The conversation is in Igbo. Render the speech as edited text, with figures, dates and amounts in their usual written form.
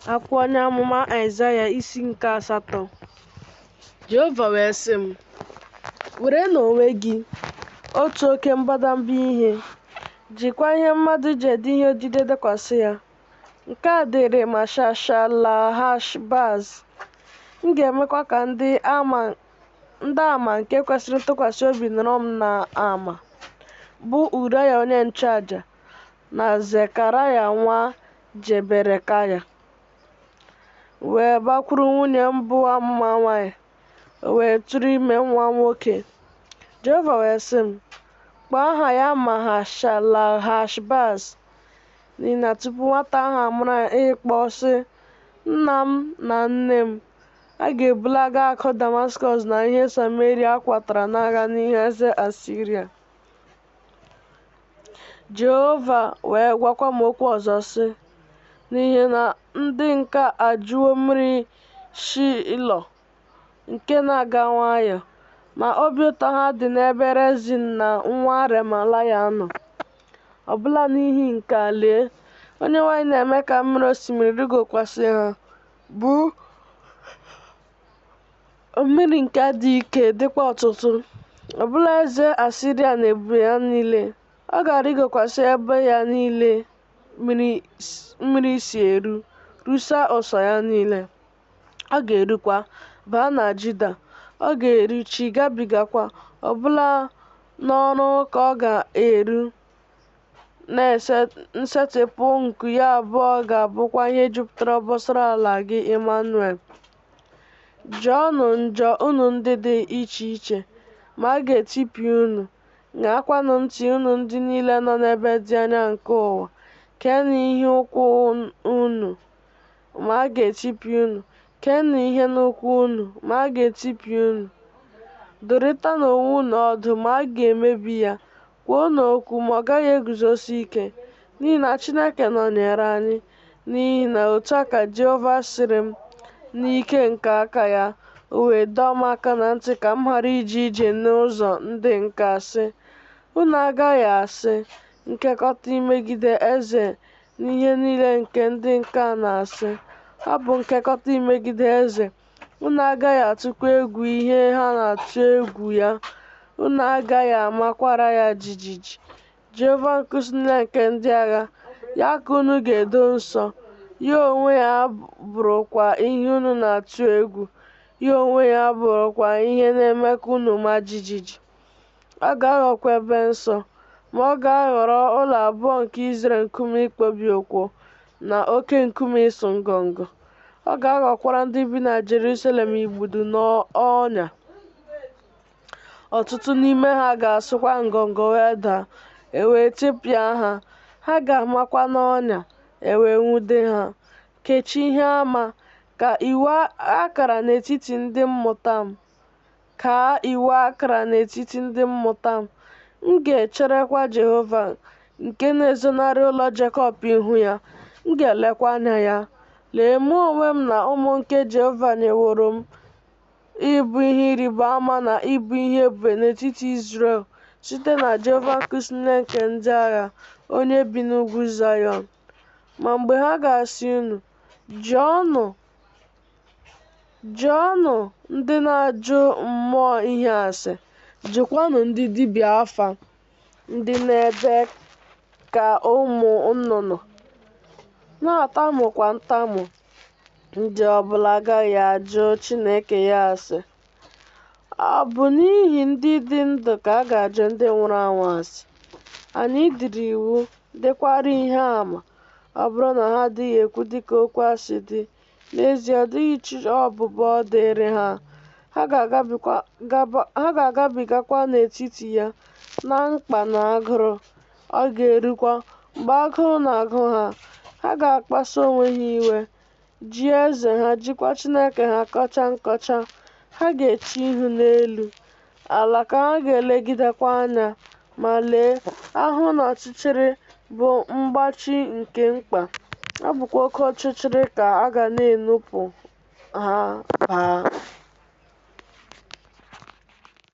Akwụkwọ onye amụma Aịzaya isi nke asatọ. Jehova wee sị m, Were n'onwe gị otu oke mbadamba ihe, jikwa ihe mmadụ ji ede ihe odide dekwasị ya, Nke a dịịrị Maha-shalal-Hash-Baz. M ga-emekwa ka ndị ama nke kwesịrị ntụkwasị obi nọrọ m n'ama, bụ Uraya onye nchụaja na Zekaraya nwa Jeberekaya. M wee bakwuru nwunye m bụ amụma nwanyị, o wee tụrụ ime nwa nwoke. Jehova wee sị m, Kpọọ aha ya Maha-shalal-Hash-Baz, n'ihi na tupu nwata ahụ amara ịkpọ, sị, Nna m na nne m, a ga-ebulaga akụ Damaskọs na ihe Sameria a kwatara n'agha n'ihu eze Asiria. Jehova wee gwakwa m okwu ọzọ, sị, N'ihi na ndị nke a ajụwo mmiri Shaịlo nke na-aga nwayọọ, ma obi ụtọ ha dị n'ebe Rezin na nwa Remalaya nọ. Ọbụla n'ihi nke a, lee, Onyenwe anyị na-eme ka mmiri osimiri rịgokwasị ha, bụ mmiri nke dị ike dịkwa ọtụtụ, ọbụla eze Asịrịa na ebube ya niile. Ọ ga-arịgokwasị ebe ya niile mmiri si eru, rusa ụsọ ya niile. Ọ ga-erukwa, baa na Juda, ọ ga-eruchi gabigakwa, ọbụla n'ọrụ ka ọ ga-eru, na nsetịpụ nku ya abụọ ga-abụkwa ihe jupụtara obosara ala gị, Ịmanụel. Jọọnụ njọ, unu ndị dị iche iche, ma a ga-etipịa unu. Ṅaakwanụ ntị, unu ndị niile nọ n'ebe dị anya nke ụwa. Keenụ ihe ụkwụ unu, ma a ga-etipịa unu. Keenụ ihe n'ụkwụ unu, ma a ga-etipịa unu. Dụrịtanụ onwe unu ọdụ, ma a ga-emebi ya. Kwuonụ okwu, ma ọ gaghị eguzosi ike, n'ihi na Chineke nọnyeere anyị. N'ihi na otu a ka Jehova sịrị m n'ike nke aka ya, o wee dọọ m aka na ntị ka m ghara ije ije n'ụzọ ndị nke a, sị, Unu agaghị asị, Nkekọta imegide eze n'ihe niile nke ndị nke a na-asị, Ọ bụ nkekọta imegide eze. Unu agaghị atụkwa egwu ihe ha na-atụ egwu ya, unu agaghị amakwara ya jijiji. Jehova nke usuu niile nke ndị agha, ya ka unu ga-edo nsọ, ya onwe ya bụrụkwa ihe unu na-atụ egwu, ya onwe ya bụrụkwa ihe na-eme ka unu maa jijiji. Ọ ga-aghọkwa ebe nsọ, ma ọ ga-aghọrọ ụlọ abụọ nke Izrel nkume ịkpọbi ụkwụ na oke nkume ịsụ ngọngọ. Ọ ga-aghọkwara ndị bi na Jerusalem igbudu na ọnya. Ọtụtụ n'ime ha ga-asụkwa ngọngọ wee daa, e wee tipịa ha, ha ga-amakwa n'ọnya, e wee nwude ha. Kechie ihe ama, kaa iwu akara n'etiti ndị mmụta m. Kaa iwu akara n'etiti ndị mmụta m. M ga-echerekwa Jehova nke na-ezonarị ụlọ Jekọb ihu ya, m ga-elekwa anya ya. Lee, mụ onwe m na ụmụ nke Jehova nyeworo m ịbụ ihe ịrịba ama na ịbụ ihe ebube n'etiti Izrel site na Jehova nke usuu niile nke ndị agha, onye bi n'ugwu Zayọn. Ma mgbe ha ga-asị unu, Jụọnụ ndị na-ajụ mmụọ ihe ase, jụkwanụ ndị dibịa afa, ndị na-ebe ka ụmụ nnụnụ, na-atamukwa ntamu, ndị ọbụla agaghị ajụ Chineke ya ase. Ọ bụ n'ihi ndị dị ndụ ka a ga-ajụ ndị nwụrụ anwụ ase. Anyị diri iwu, dekwara ihe ama, ọ bụrụ na ha adịghị ekwu dịka okwu a si dị, n'ezie ọ dịghị chi ọbụbọ dịịrị ha, ha ga-agabigakwa n'etiti ya na mkpa na agụrụ, ọ ga-erukwa, mgbe agụụ na-agụ ha, ha ga-akpasu onwe ha iwe, ji eze ha jikwa Chineke ha kọchaa nkọcha, ha ga-eche ihu n'elu ala ka ha ga-elegidekwa anya, ma lee, ahụhụ na ọchịchịrị bụ mgbachi nke mkpa, ọ bụkwa oke ọchịchịrị ka a ga na-enupụ ha baa.